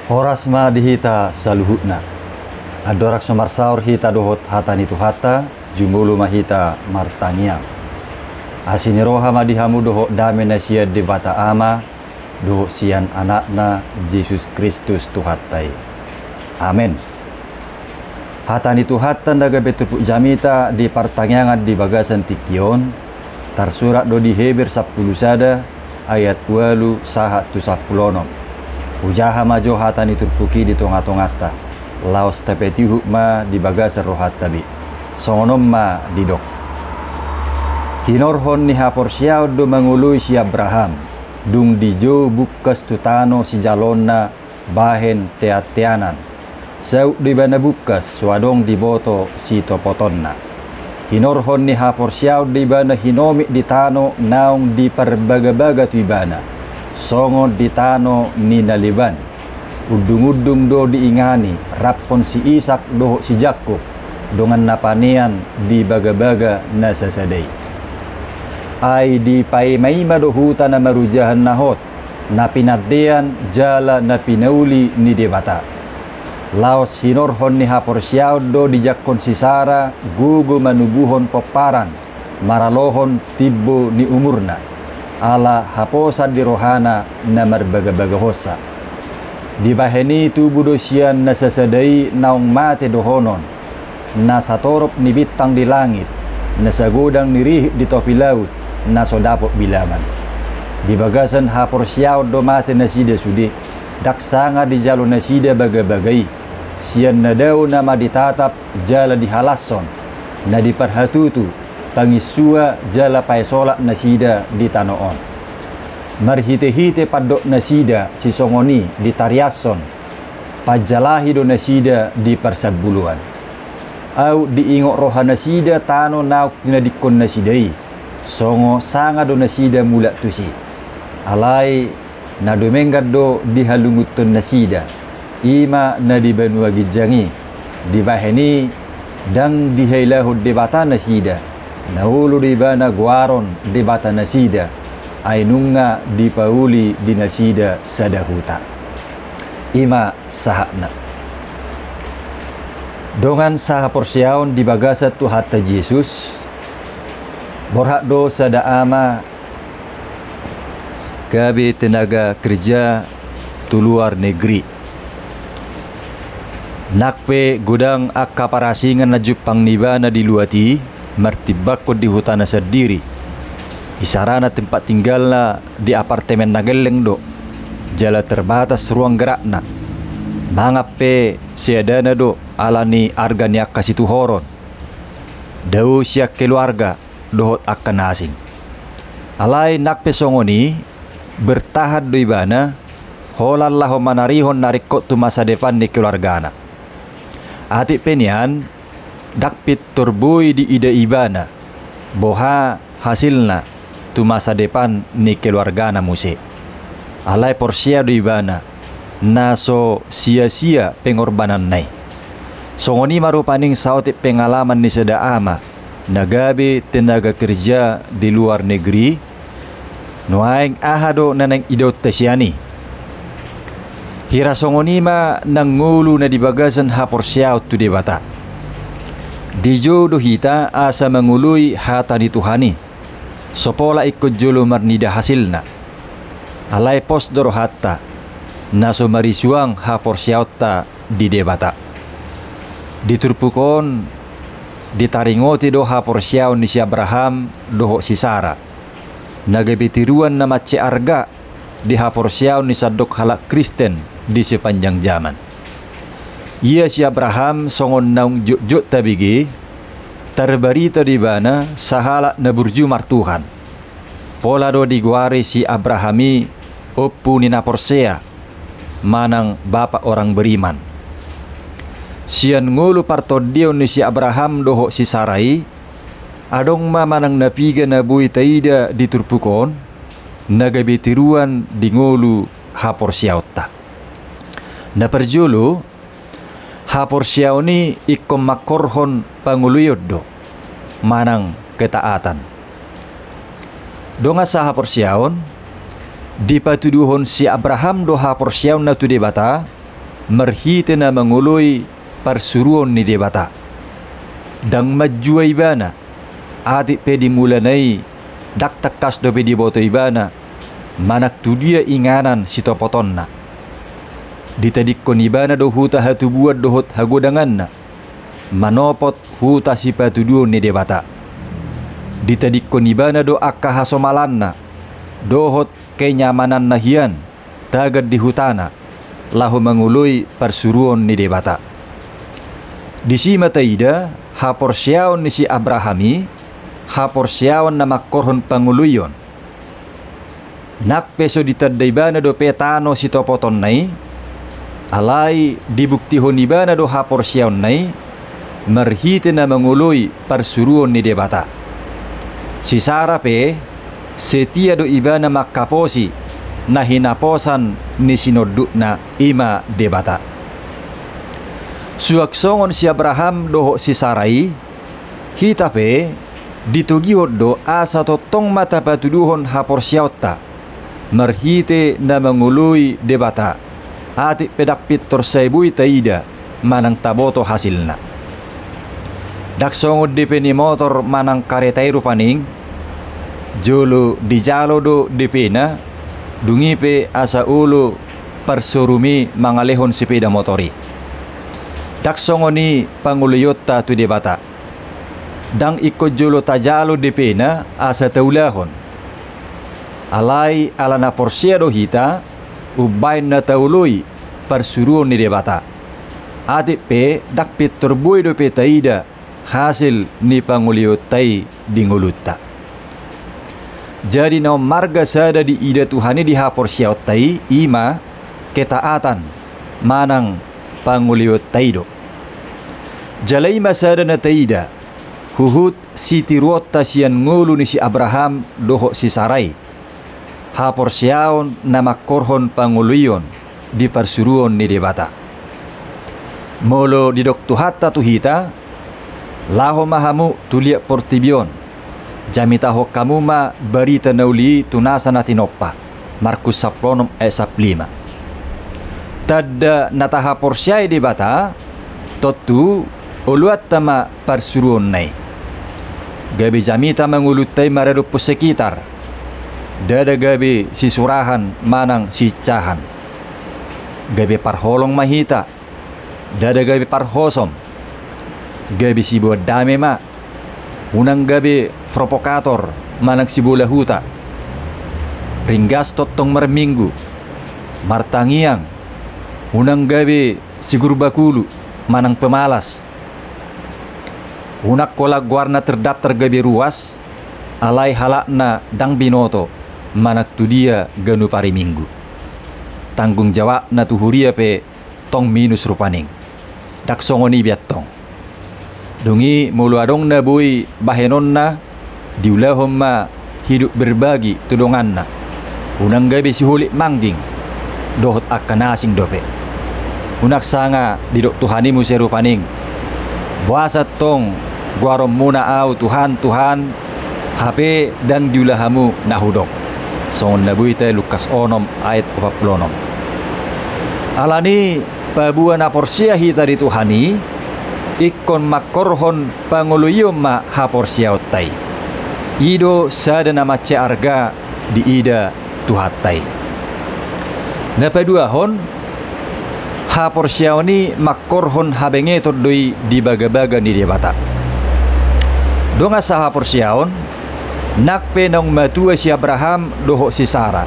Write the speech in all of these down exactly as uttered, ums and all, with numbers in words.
Horas ma di hita saluhutna. Andorang so marsaor hita dohot hata ni Tuhanta, jumolo ma hita martangiang. Asi ni roha ma di hamu dohot dame na sian Debata Ama, dohot sian Anakna Jesus Kristus Tuhanta i. Amen. Hata ni Tuhanta na gabe turpuk jamita di partangiangan di bagasan tingki on, tarsurat do di Heber sampulu sada ayat ualu sahat tu sampulu onom. Hujaha ma jo hata ni turpuk i di tongatonganta, laos tapatihuk ma di bagasan rohanta be. Songon on ma didok. Hinorhon ni haporseaon do mangoloi si Abraham, dung dijou bungkas tu tano sijaloonna bahen teanteanan. Saut do ibana bungkas, so adong diboto sitopotonna. Hinorhon ni haporseaon do ibana hinomit di tano naung diparbagabaga tu ibana, songon di tano ni na leban. Undungundung do diingani, raphon si Isak dohot si Jakkob, dongan na panean di bagabaga na sasada i. Ai dipaimaima do huta na marujahan na hot, na pinandean jala na pinauli ni Debata. Laos hinorhon ni haporseaon do dijangkon si Sara gogo manubuhon pomparan, maralohon timbo ni umurna, ala haposan di rohana na marbagabagahonsa. Dibahen i tubu do sian na sasada i naung mate dohonon, na satorop ni bintang di langit, na sagodang ni rihit di topi laut, na so dapot bilangan. Di bagasan haporseaon do mate nasida sude, ndang sanga dijalo nasida bagabaga i, sian na dao nama ditatap jala dihalashon, na diparhatutu, panginsua jala paesolat nasida di tano on. Marhitehite pandok nasida sisongon i ditariashon, panjalahi do nasida di parsambuluan. Aut diingot roha nasida tano naung tinadingkon nasida i, songon sanga do nasida mulak tusi. Alai na dumenggan do dihalungunhon nasida, i ma na di banua ginjang i. Dibahen i, ndang dihailahon Debata nasida, na olo do ibana goaron Debata nasida, ai nunga dipauli di nasida sada huta. I ma sahatna. Dongan sahaporseaon di bagasan Tuhanta Jesus, borhat do sada ama gabe tenaga kerja tu luar negeri. Nang pe godang angka parasingan na jumpang ni ibana di luat i, martimbangkon di hutana sandiri. Isarana tempat tinggalna di apartemen na gelleng do, jala terbatas ruang gerakna. Mangan pe seadana do ala ni arga ni angka situhoron. Dao sian keluarga dohot angka na asing. Alai nang pe songon i, bertahan do ibana, holan laho manarihon na ringkot tu masa depan ni keluargana. Atik pe nian, ndang pintor boi diida ibana boha hasilna tu masa depan ni keluargana muse. Alai porsea do ibana, na so sia-sia pengorbananna i. Songon i ma rupani saotik pengalaman ni sada ama na gabe tenaga kerja di luar negeri, nuaeng aha do na naeng idaonta sian i. Hira songon i ma nang ngolu na di bagasan haporseaon tu Debata. Dijou do hita asa mangoloi hata ni Tuhan i. So pola ingkon jolo marnida hasilna. Alai pos do rohanta, na so marisuang haporseaonta di Debata. Di turpuk on, ditaringoti do haporseaon ni si Abraham dohot si Sara, na gabe tiruan na mansai arga di haporseaon ni sandok halak Kristen di sepanjang zaman. Ia si Abraham songon naung jotjot tabege, tarbarita do ibana sahalak na burju martuhan. Pola do digoari si Abraham i ompu ni na porsea, manang bapak orang beriman. Sian ngolu partondion ni si Abraham dohot si Sara i, adong ma manang na piga na boi taida di turpuk on, na gabe tiruan di ngolu haporseaonta. Na parjolo, haporseaon i ingkon mangkorhon pangoloion do, manang ketaatan. Dongan sahaporseaon, dipatuduhon si Abraham do haporseaonna tu Debata, marhite na mangoloi parsuruon ni Debata. Ndang manjua ibana, atik pe di mulana i ndang tangkas dope diboto ibana manang tu dia inganan sitopotonna. Ditadingkon ibana do huta hatubuan dohot hagodanganna, manopot huta sipatuduon ni Debata. Ditadingkon ibana do angka hasomalanna dohot kenyamananna hian tagan di hutana, laho mangoloi parsuruon ni Debata. Disi ma taida haporseaon ni si Abraham i, haporseaon na mangkorhon pangoloion. Nang pe so ditanda ibana dope tano sitopotonna i, alai dibuktihon ibana do haporseaonna i, marhite na mangoloi parsuruon ni Debata. Si Sara pe, setia do ibana mangkaposi na hinaposan ni sinondukna, i ma Debata. Suang songon si Abraham dohot si Sara i, hita pe ditogihon do asa tongtong ma tapatuduhon haporseaonta marhite na mangoloi Debata, atik pe ndang pintor sai boi taida manang taboto hasilna. Ndang songon D P ni motor manang kareta i rupani, jolo dijalo do D P-na, dung i pe asa olo parsorum i mangalehon sepeda motor i. Ndang songon i pangoloionta tu Debata. Ndang ingkon jolo tajalo D P-na asa taulahon. Alai ala na porsea do hita, umbaen na taoloi parsuruon ni Debata. Atik pe ndang pintor boi dope taida hasil ni pangoloionta i di ngolunta. Jadi na ummarga sada diida Tuhan i di haporseaonta i, i ma ketaatan manang pangoloionta i do. Jala i ma sada na taida, huhut sitiruonta sian ngolu ni si Abraham dohot si Sara i, haporseaon na mangkorhon pangoloion di parsuruon ni Debata. Molo didok Tuhanta tu hita, laho ma hamu tu liat portibi on, jamitahon hamu ma barita na uli i tu nasa na tinompa. Markus sampulu onom ayat sampulu lima. Tanda na tahaporseai Debata, tontu oloanta ma parsuruonna i. Gabe jamita ma ngolunta i maradophon sekitar. Ndada gabe sisurahan manang siinsahan. Gabe parholong ma hita. Ndada gabe parhosom. Gabe siboan dame ma. Unang gabe provokator manang sibola huta. Ringgas tongtong marminggu. Martangiang. Unang gabe sigurbakulu manang pemalas. Unang holan goarna terdaftar gabe ruas, alai halakna ndang binoto manang tu dia ganup ari Minggu. Tanggung jawabna tu huria pe tong minus rupani. Ndang songon i be antong. Dung i molo adong na boi bahenonna, diulahon ma hidup berbagi tu donganna. Unang gabe siholit mangging dohot angka na asing dope. Unang sanga didok Tuhan i muse rupani: Boasa antong goaronmuna Ahu Tuhan, Tuhan, hape ndang diula hamu na hudok? Songon na boi taida Lukas onom ayat opat pulu onom. Alani paboa na porsea hita di Tuhan i, ingkon mangkorhon pangoloion ma haporseaonta i. I do sada na mansai arga diida Tuhanta i. Na paduahon, haporseaon i mangkorhon habengeton do i di bagabaga ni Debata. Dongan sahaporseaon, nang pe naung matua si Abraham dohot si Sara,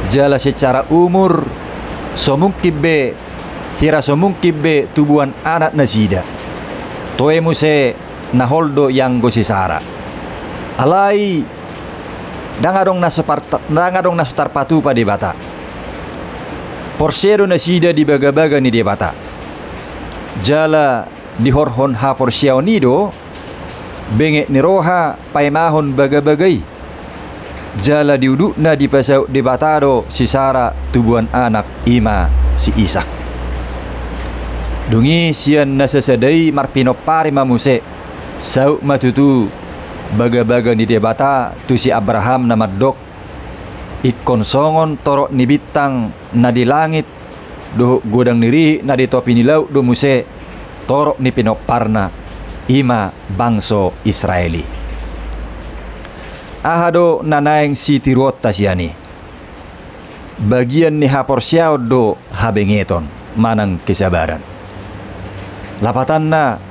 jala secara umur so mungkin be, hira so mungkin be tubuan anak nasida. Toe muse na hol do ianggo si Sara. Alai ndang adong na so parta-, ndang adong na so tarpatupa Debata. Porsea do nasida di bagabaga ni Debata. Jala dihorhon haporseaon i do benget ni roha paimahon bagabaga i. Jala di udutna dipasaut Debata do si Sara tubuan anak, i ma si Isak. Dung i sian na sasada i marpinompar ma muse, saut ma tutu bagabaga ni Debata tu si Abraham na mandok: Ingkon songon torop ni bintang na di langit, dohot godang ni rihit na di topi ni laut do muse torop ni pinomparna, i ma bangso Israel i. Aha do na naeng sitiruonta sian i? Bagian ni haporseaon do habengeton manang kesabaran. Lapatanna,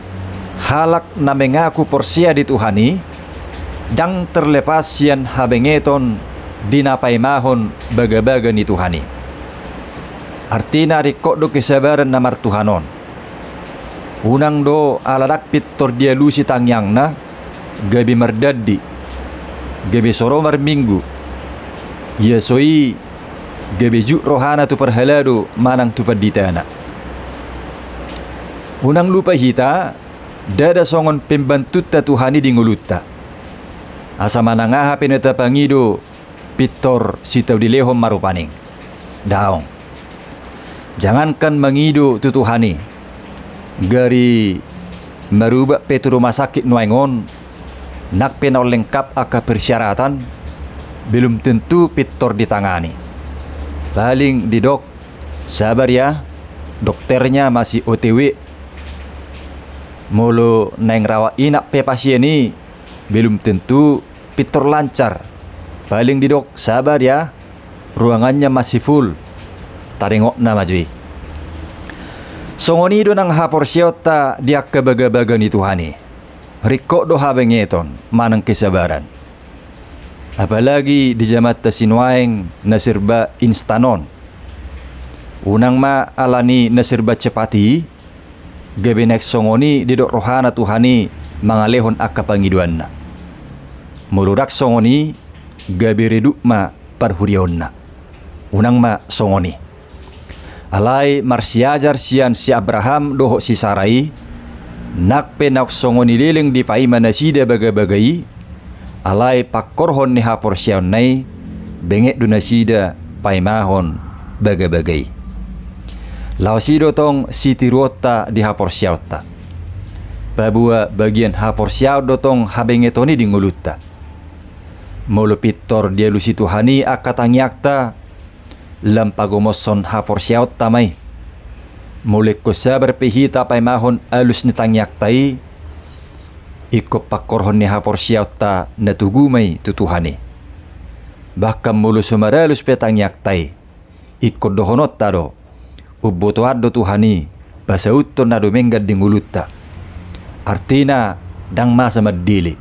halak na mengaku porsea di Tuhan i ndang terlepas sian habengeton di na paimahon bagabaga ni Tuhan i. Artina ringkot do kesabaran na martuhan on. Unang do ala ndang pintor dialusi tangiangna, gabe mardandi, gabe so ro marminggu, ia so i gabe jut rohana tu parhalado manang tu panditana. Unang lupa hita, ndada songon pembantunta Tuhan i di ngolunta. Asa manang aha pe na tapangido pintor sitau dilehon ma rupani. Daong. Jangankan mangido tu Tuhan i, gari marubat pe tu rumah sakit nuaeng on, nang pe naung lengkap angka persyaratan, belum tentu pintor ditangani. Paling didok, sabar ya, dokternya masih O T W. Molo naeng rawat inap pe pasien i, belum tentu pintor lancar. Paling didok, sabar ya, ruangannya masih full. Taringotna ma jo i. Songon i do nang haporseaonta di angka bagabaga ni Tuhan i. Ringkot do habengeton manang kesabaran. Apalagi di jamanta sinuaeng na serba instan on. Unang ma ala ni na serba cepat i, gabe naeng songon i didok rohana Tuhan i mangalehon angka pangidoanna. Molo ndang songon i, gabe redup ma parhuriaonna. Unang ma songon i. Alai marsiajar sian si Abraham dohot si Sara i, nang pe naung songon i leleng dipaima nasida bagabaga i, alai pangkorhon ni haporseaonna i, benget do nasida paimahon bagabaga i. Laos i do tong sitiruonta di haporseaonta. Paboa bagian haporseaon do tong habengeton i di ngolunta. Molo pintor dialusi Tuhan i angka tangiangta, lam pagomoshon haporseaonta ma i. Molo ingkon sabar pe hita paimahon alus ni tangiangta i, ingkon pangkorhon ni haporseaonta na togu ma i tu Tuhan i. Bahkan molo so maralus pe tangiangta i, ingkon dohononta do, umbotoan do Tuhan i pasauthon na dumenggan di ngolunta. Artina, ndang masa mandele,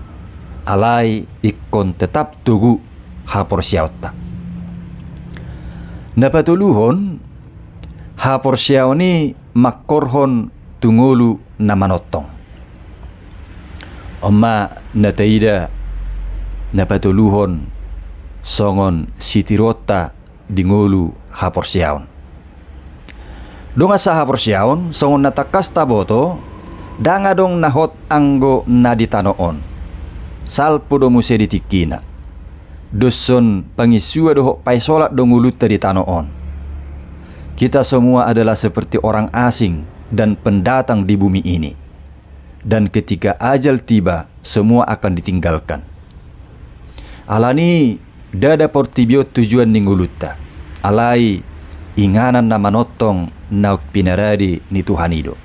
alai ingkon tetap togu haporseaonta. Na patoluhon, haporseaon i mangkorhon tu ngolu na manongtong. On ma na taida na patoluhon songon sitiruonta di ngolu haporseaon. Dongan sahaporseaon, songon na tangkas taboto, ndang adong na hot anggo na di tano on. Salpu do muse di tingkina. Dos songon panginsua dohot paisolat do ngolunta di tano on. Kita semua adalah seperti orang asing dan pendatang di bumi ini. Dan ketika ajal tiba, semua akan ditinggalkan. Alani, ndada portibi on tujuan ni ngolunta. Alai inganan na manongtong naung pinarade ni Tuhan i do.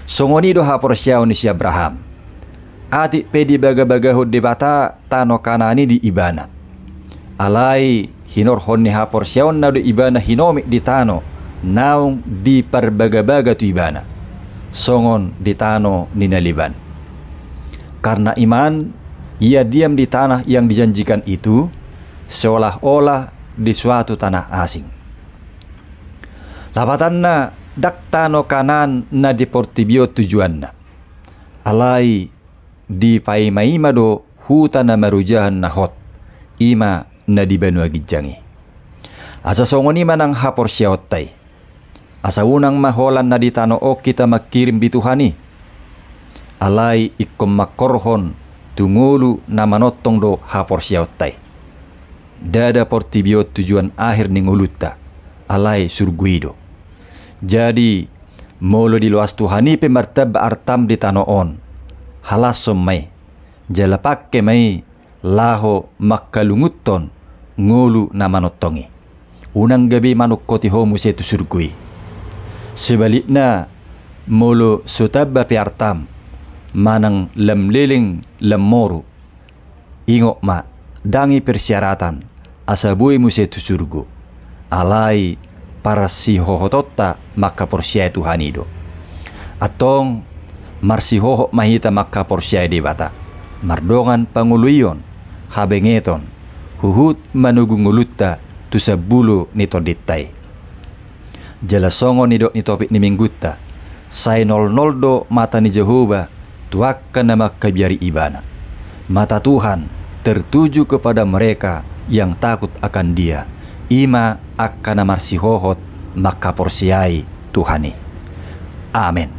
Songon i do haporseaon ni si Abraham. Atik pe dibagabagahon Debata tano Kanaan i di ibana. Alai hinorhon ni haporseaonna do ibana hinomi di tano naung diparbagabaga tu ibana, songon di tano ni na leban. Karena iman, ia diam di tanah yang dijanjikan itu, seolah-olah di suatu tanah asing. Lapatanna, ndang tano Kanaan na di portibi on tujuanna. Alai dipaimaima do huta na marojahan na hot, i ma na di banua ginjang i. Asa songon i ma nang haporseaonta i. Asa unang ma holan na di tano on hita mangkirim di Tuhan i. Alai ingkon mangkorhon tu ngolu na manongtong do haporseaonta i. Ndada portibi on tujuan akhir ni ngolunta, alai surgo i do. Jadi, molo diloas Tuhan i pe martamba artam di tano on, halashon ma i, jala pangke ma i laho mangkalungunhon ngolu na manongtong i. unang gabe manungkoti ho muse tu surgo i. Sebalikna, molo so tamba pe artam manang lam leleng lam moru, ingot ma, ndang i persyaratan asa boi muse tu surgo. Alai parsihohotonta mangkaporseai Tuhan i do. Antong, marsihohot ma hita mangkaporseai Debata mardongan pangoloion, habengeton, huhut manogu ngolunta tu sambulo ni tondinta i. Jala songon nidok ni topik ni minggunta, sai nolnol do mata ni Jahowa tu angka na mangkabiari Ibana. Mata Tuhan tertuju kepada mereka yang takut akan Dia, i ma angka na marsihohot mangkaporseai Tuhan i. Amen.